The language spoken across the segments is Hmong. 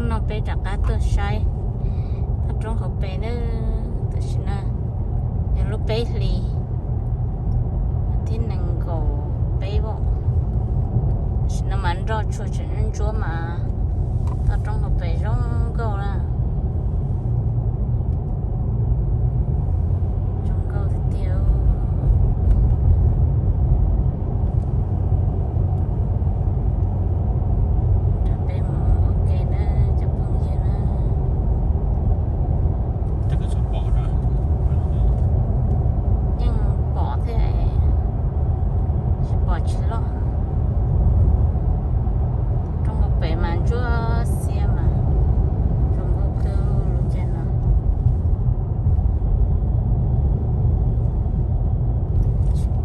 No peb rov qab tuaj saib toj roob hauv pes na. Tam sim no yog lub peb hlis, thib nees nkaum peb os. Tam sim no mas nroj tsuag tseem ntsuab mas toj roob hauv pes zoo nkauj na. Zoo nkauj tiag tiag. Nrog peb mus ua ke na cov phooj ywg na. Yeej pom thiab, tsis pom tsis loj. Roob hauv pes mas ntsuab xiab mas zoo nkauj kawg lub caij no.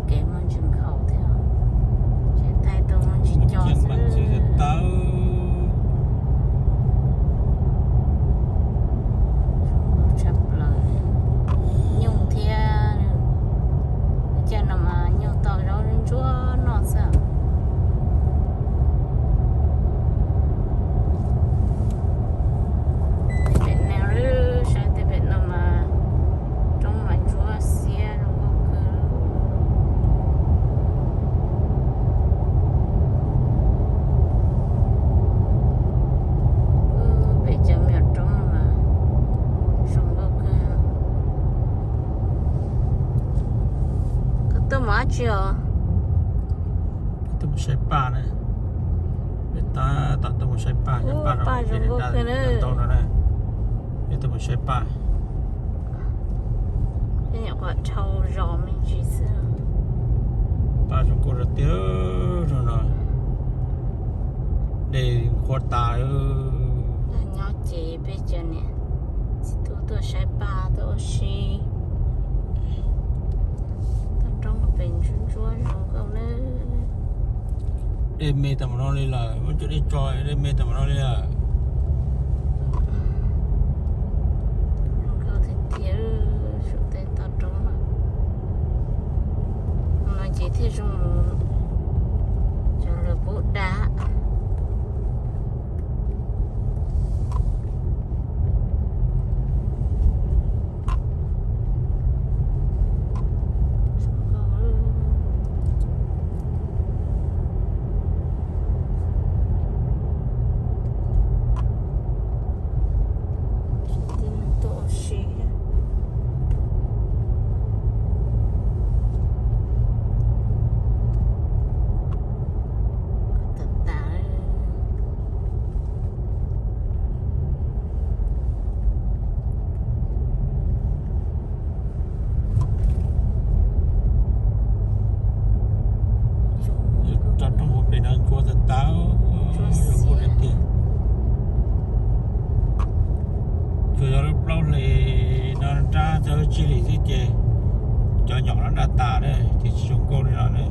Kev muaj ntsis nkhaus thiab, ces thaij tau muaj ntsis co xwb. Tshaj plaws, nyuj thiab. Lub caij no mas nyuj tau zaub ntsuab noj xwb. Pem no, saib tej pem no mas roob mas ntsuab xiab zoo nkauj kawg. Pem cov me nyuam roob no mas zoo nkauj kawg. Koj tuaj mus dab tsi os? Peb tuaj mus saib paj na. Peb tab tom tuaj mus saib paj, nyob paj zoo nkauj kawg na. Peb tuaj mus saib paj. Peb nyuam qhuav dhau zos me ntsis xwb. Paj zoo nkauj tiag tiag no. Dej qhuav tas. Nyob ces peb cov niam txiv tub tuaj saib paj tuaj ua si. Toj roob pem ntsuab ntsuab zoo nkauj na. Dej me tas mus no li lawm, muab cov dej tso, dej me tas mus no li lawm. Zoo nkauj tiag tiag, saum tej toj roob no ces thiaj zoo mus cov lawv pub da. Toj roob hauv pes no ntsuab tas tas, zoo nkauj tiag tiag. Tsuas yog lub plaub hlis no nrab txog lub tsib hlis xwb ces cov nyom no daj tas na, ces tsis zoo nkauj li no na.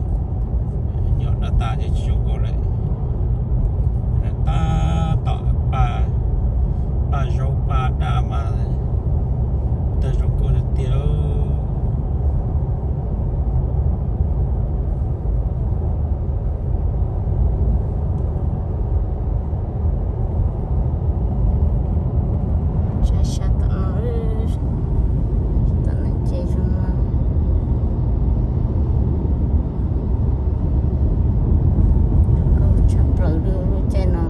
Nyom daj tas ces tsis zoo nkauj lawm. Tab tom paj, paj zaub paj daj mas tawg zoo nkauj tiag tiag. Sab sab tom no, tom no ces zoo no. Nkauj tshaj plaws li lub caij no.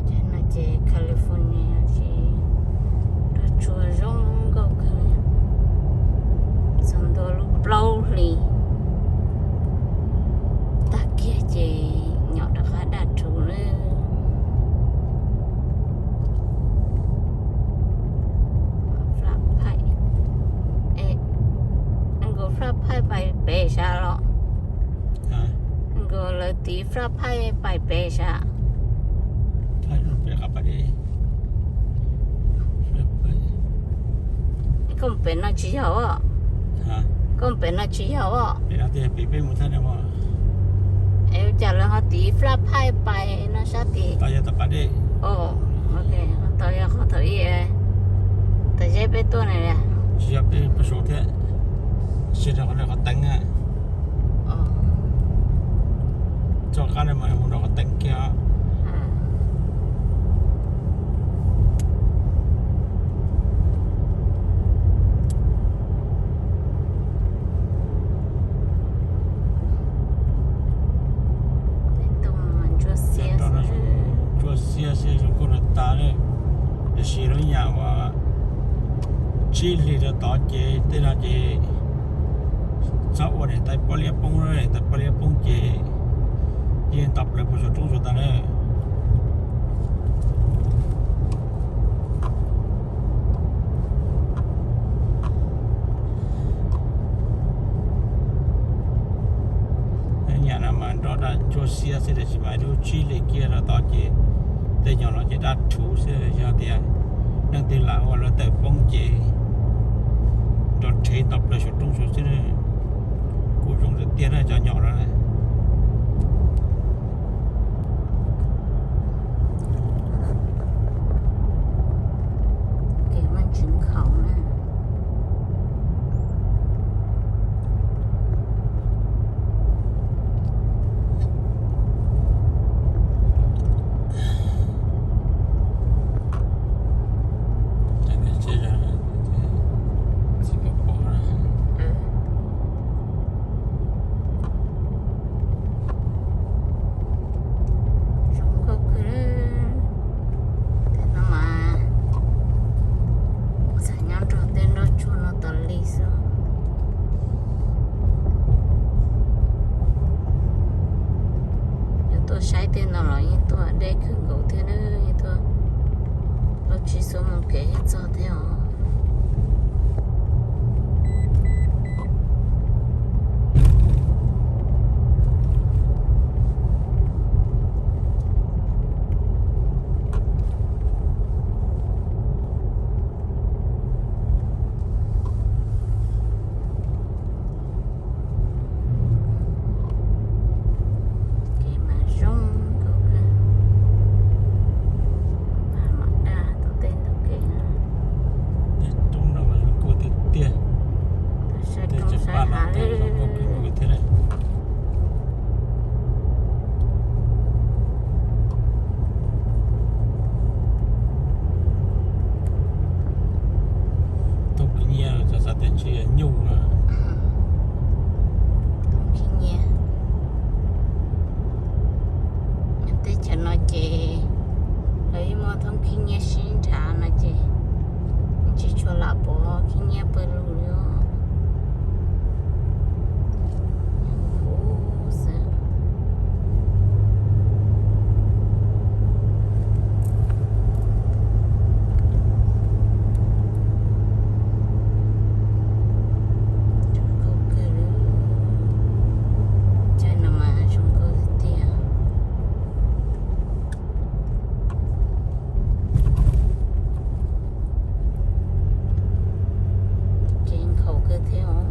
Caij no ces California ces nroj tsuag zoo nkauj kawg li. Txog ntua lub plaub hlis tag kiag ces nyom rov qab daj rhuv lawm. Flat pipe, nkaus flat pipe pais pem sav los? Nkaus lawv tiv flat pipe pais pem sav? Koj mus pem no tsis yog os? Koj mus pem no tsis yog os? Es ua cas lawv ho tiv flat pipe pais no sab tid? Tau yog qhov thaum ub, tau zeb peb tuaj na. Tsis yog, peb pab saud thiab, qhov teev. Txog qab no mas mus rau qhov teem kiag. Ntsuab xiab xwb, zoo nkauj tas tas li. Tiam sis lub nyam uas tsib hlis rau tod ces tej no ces txhob ua niam tais poj liab poob, niam tais poj liab poob ces yeej nto plaws puag saum roob saud tas na. Nyam no mas nrov daj ntsuab xiab xwb, tiam sis mas lub tsib hlis kiag rau tod ces tej nyom no ces daj rhuv xwb. Yog tias leej twg lam ua lawv tawm poob ces nrov rhev nto plaws saum roob saud xwb. Kuj zoo tiag tiag na cov nyom no. Kev vaj tsev nkhaus na. Zoo nkauj kawg. Tej no mas txawm nyob nrog tej nroj tsuag no tas li xwb. Yog tuaj saib tej no los yeej tuaj deb kawg nkaus thiab na, yeej tuaj plaub tsib xuab moos kev thiaj txog thiab os. Kev mas zoo nkauj kawg. Paj mam daj tau tej ntug kev no. Tej roob no mas zoo nkauj tiag tiag. Tej cov paj no tej zoo nkauj kawg nkaus thiab na. Thooj khib nyiab, xav xav tias ntshe yog nyuj no. Thooj khib nyiab. Teb chaws no ces lawv yeej muaj thooj khib nyiab sib nrhav no ces tsis tshua lam pom khib nyiab pawg lug li os. Huv xwb. Zoo nkauj kawg li. Caij no mas zoo nkauj tiag tiag. Kev nkhaus kawg thiab os.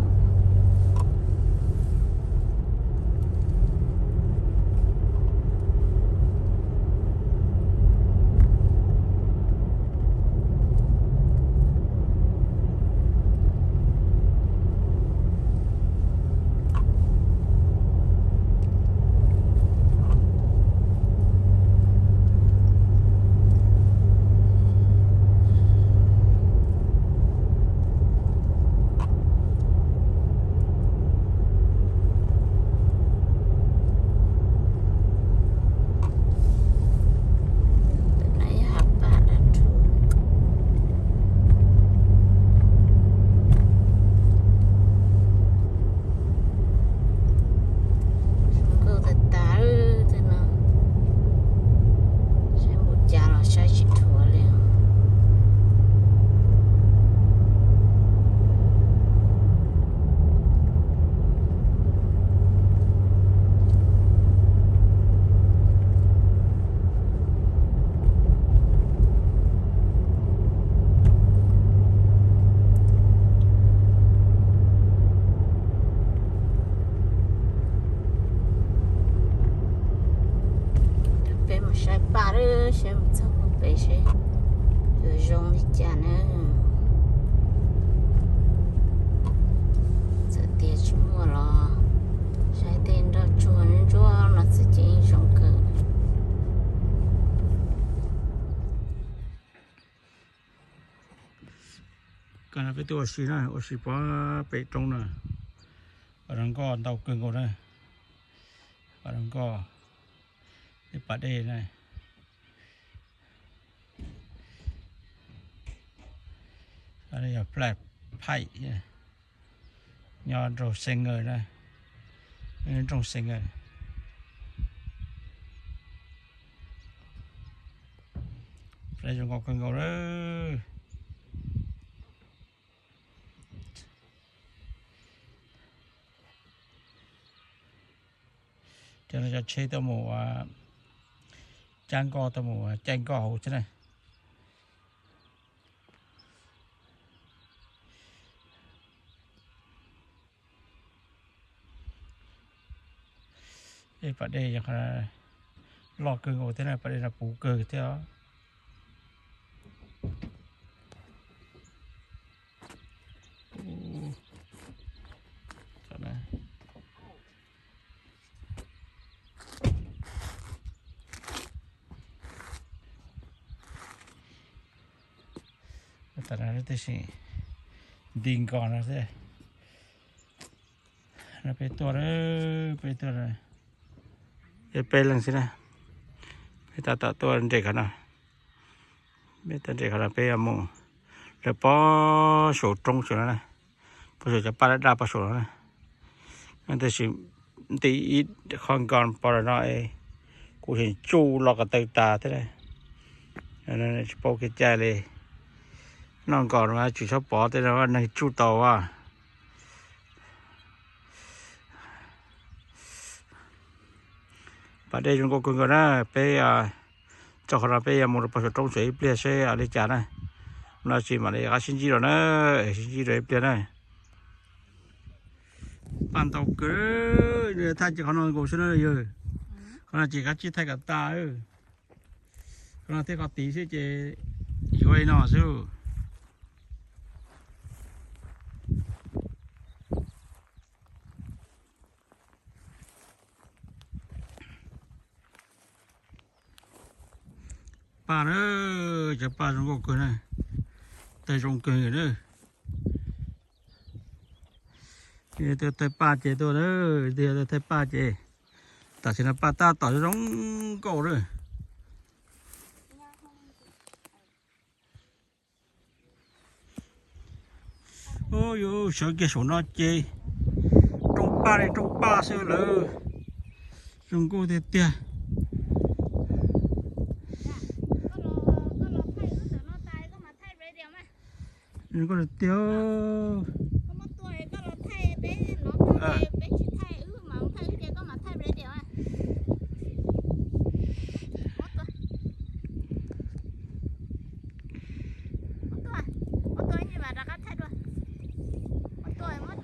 Zoo nkauj tas tas tej no. Saib npaum cas los saib tsis dhuav li. Peb mus saib paj lawm, saib mus txog pem seb yuav zoo li cas na. Txawm tias tsis muaj los saib tej nroj tsuag ntsuab no xwb ces Peb tuaj ua si na, ua si puag pem roob na. Pom zoo nkauj ntau kawg nkaus na. Pom zoo nkauj, peb pas dej na. Yog Plas Phaim, nyob nroog Xeev Ngawm na, nroog Xeev Ngawm. Peb zoo nkauj kawg nkaus lawm. Cov no cov tsheb tuaj mus cab nkoj, tuaj mus caij nkoj hauv thiab na. Ej, pas dej loj kawg nkaus thiab na, pas dej no puv kawg thiab. Tam no tab sis nti nkos no xwb. No peb tuaj, peb tuaj, peb leeg xwb na. Peb tab tom tuaj nres qhov no, peb tuaj nres qhov no peb yuav mus lawv pob saum roob saum no na, pob saum cov paj daj daj pob saum no na. Tab sis nti ib qho nkos pov los no kuv tseem tsuj los ko taw tas thiab. Tsis paub kev cai li, noj nkos no tsis txhob pov tej no neeg tsuj tau as. Pas dej zoo nkauj kawg nkaus na. Peb txog qhov no peb yuav mus rau pob saum roob saum ib pliag seb li cas na. No tsis mam li qab sib ntsib dua na, sib ntsib dua ib pliag na. Paj ntau kawg, thaij ces qhov no nkaus xwb na yog. Qhov no ces kav tsij thaij kom tas. Qhov no thiab qhov tid xwb ces yuav li no xwb. Paj na, cov paj zoo nkauj kawg na, tawg zoo kawg na. Tawg paj ces tuaj, tawg paj ces tam sim no paj tab tom zoo nkauj na. Ub, yuav sawv kiag saum no ces rooj paj li rooj paj xwb lawm. Zoo nkauj tiag tiag. Zoo nkauj tiag.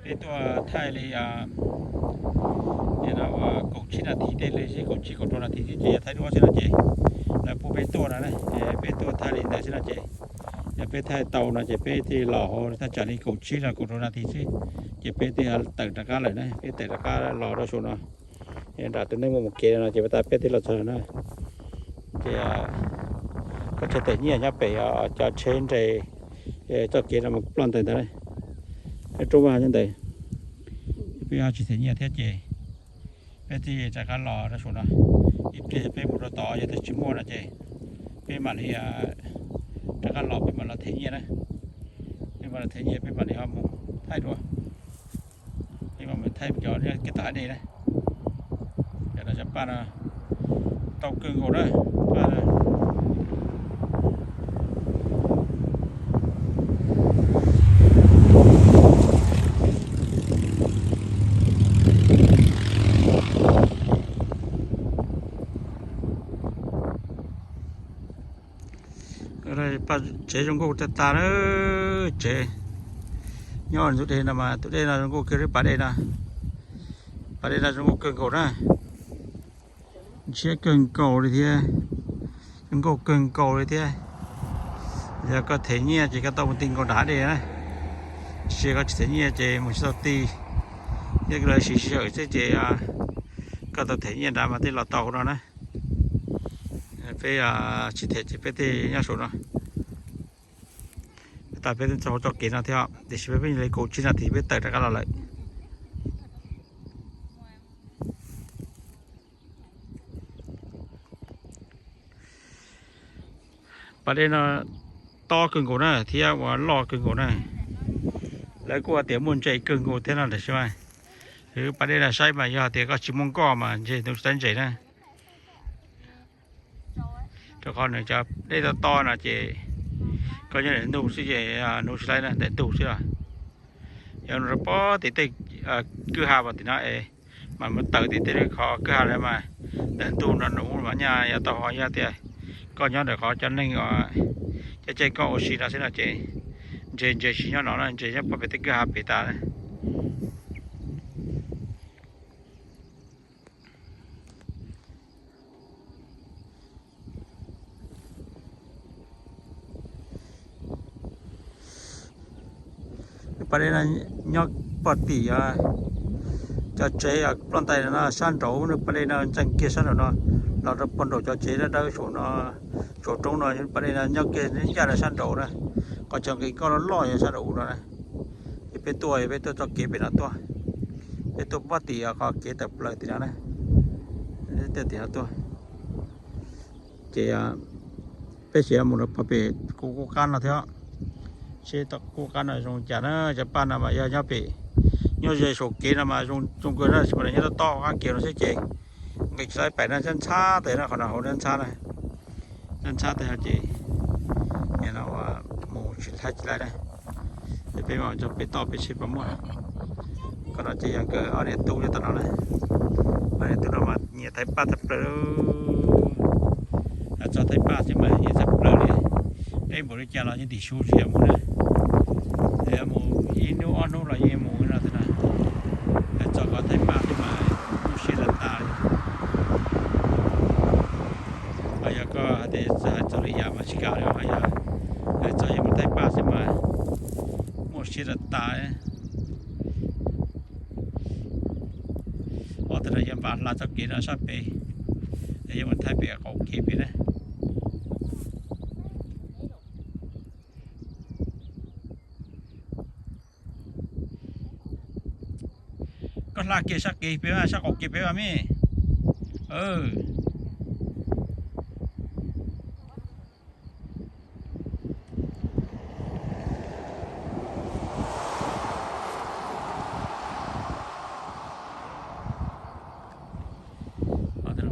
Peb tuaj thaij li kaum tsib nas this tej li, kaum tsib kaum rau nas this xwb ces yog thaij duab xwb no ces lawv pub peb tuaj no na, peb tuaj thaij li ntawd xwb no ces yog peb thaij tau no ces peb thiaj los hauv, thaj tsam li kaum tsib los kaum rau nas this xwb ces peb thiaj tawm rov qab lawm na, peb tawm rov qab los rau saum no. Nram tus neeg mus mus kev no ces peb tas peb thiaj los txog na. Ces koj tsheb them nyiaj nyob pem cov tsheb nres txoj kev no mus ploj ntawd ntawd, roob vaj nyob ntawd. Peb tsis them nyiaj thiab ces peb thiaj rov qab los rau saum no. Ib pliag peb mus rau tod yog tias tsis muaj no ces peb mam li rov qab los peb mam los them nyiaj na. Peb mam los them nyiaj peb mam li ho mus thaij dua. Peb mam mus thaij cov kiag tom hav dej na. Cov no cov paj no tau kawg nkaus na. Tsev zoo nkauj tag tag na, tsev nyob ntug dej no mas tus dej no zoo nkauj kawg li, pas dej no, pas dej no zoo nkauj kawg nkaus na, ntshiab kawg nkaus li thiab, zoo nkauj kawg nkaus li thiab. Yog koj them nyiaj ces koj tau mus ti nkaus nram hav dej na, tiam sis koj tsis them nyiaj ces mus tsis tau ti. Yog lawv siv sij hawm xwb ces koj tau them nyiaj nrad mas thiaj los tau no na. Peb tsis them ces peb thiaj nyob saum no. Pab peb txog hauv txoj kev no thiab, tiam sis peb pheej li kaum tsib nas this peb tawm rov qab los lawm. Pas dej no tob kawg nkaus na thiab ua loj kawg nkaus na. Lawv kuj tias muaj ntses kawg nkaus thiab no tab sis mas pas dej no saib mas yog tias koj tsis muaj nkoj mas ntshe hnub tsis tau ntses na. Rau qhov nws cov dej tob tob no ces koj nyob ntawm ntug xwb ces hnub tsis laib na, ntawm ntug xwb los. Yog rau pem tim tej kwj ha tim no es mas mus tawm tim tej qhov kwj ha lawm mas ntawm ntug no nws mas nyaj yog tau ho yog tias koj nyob ntawm qhov cov neeg caij caij nkoj ua si no xwb no ces ntses ntses tsis nyob no na, ntses nyob pem tej kwj ha pem tas na. Pas dej no nyob pog tim cov tsev ploj ntais no sab nraud, nws pas dej no ntxeev kiag sab nraum no los rau pog nraum cov tsev dawb dawb saum no, saum roob no, pas dej no nyob kiag ncaj rau sab nraud na. Qhov chaw nqis nkoj loj loj yog sab nraud no na. Ces peb tuaj, peb tuaj txoj kev pem no tuaj, peb tuaj pog tim qhov kev tawm plaws tim no na, tuaj tim no tuaj. Ces peb sim mus rau pog pem kuv qub qab no thiab. Seb tom kuv qub qab no zoo cas na, cov paj no mas yog nyob pem, nyob ze saum kev no mas zoo kawg na, tab sis mas nyob tob tob qab kev no xwb ces nqis tsis tau pem no, ntxhab ntxhab tas na, qhov no hauv ntxhab ntxhab na, ntxhab ntxhab tas ces mus tsis thaij tsis laib na. Ces peb mam nrog peb toj peb seb puas muaj. Qhov no ces yog nkawd ob niam tub nyob tom no na. Ob niam tub no mas nyiam thaij paj tshaj plaws. Txog thaij paj xwb mas nyiam tshaj plaws li. Deb npaum li cas los yeej tim su tsis yog mus na. Mus ib hnub ob hnub los yeej mus no thiab na. Txog qhov thaij paj xwb mas muaj siab tas tas li. Ho yog koj hais tias hais txog lwm yam mas tsis kam li, ho yog hais txog yuav mus thaij paj xwb mas muaj siab tas tas. Ob tug no yog npaj hla txoj kev no sab pem, yog mus thaij pem qaum kev pem na. Koj hla kiag sab kev pem, sab qaum kev pem mas me.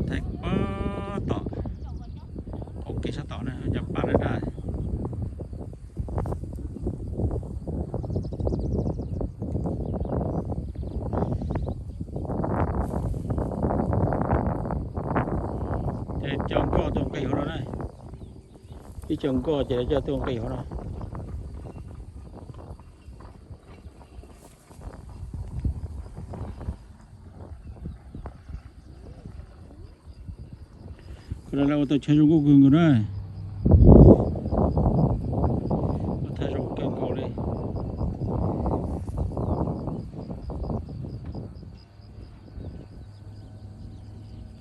Thaij pem tom qaum kev sab tod na, cov paj lawm na. Ces coj nkoj tuaj nqis hauv no na. Ib co nkoj ces lawv coj tuaj nqis hauv no. Qhov no lawv ua tau chaw zoo nkauj kawg nkaus na. Ua thaij zoo kawg nkaus li.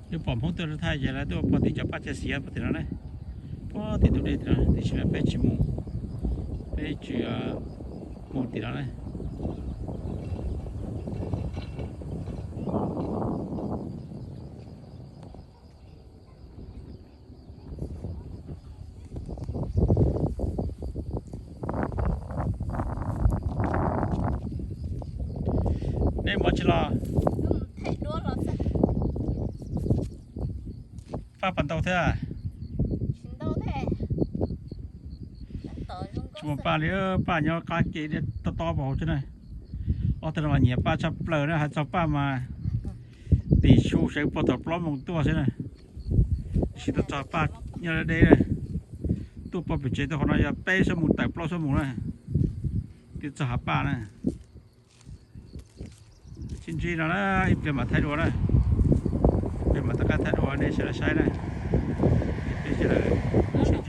Twb pom Hmoob tuaj thaij ces lawv tuaj pog tim cov paj txiav xiav pog tim no na, pog tim ntug dej tim no, tiam sis mas peb tsis mus, peb tsis mus tim no na. Nej mus tsis los? Paj puas ntau thiab? Tsis muaj paj li, paj nyob qab kev tob tob hauv xwb na. Ob tug no mas nyiam paj tshaj plaws na, hais txog paj mas tim su sawv pog thaum plaub moos tuaj xwb na. Tab sis tuaj txog paj nyob deb deb na. Tuaj pog pem tsev tuaj qhov no yog peb xuab moos tawm plaub xuab moos na, twb txog hav paj na. Sib ntsib no na, ib pliag mam thaij dua na. Ib pliag mam rov qab thaij dua nej sawv daws saib na. Ib pliag sawv daws sib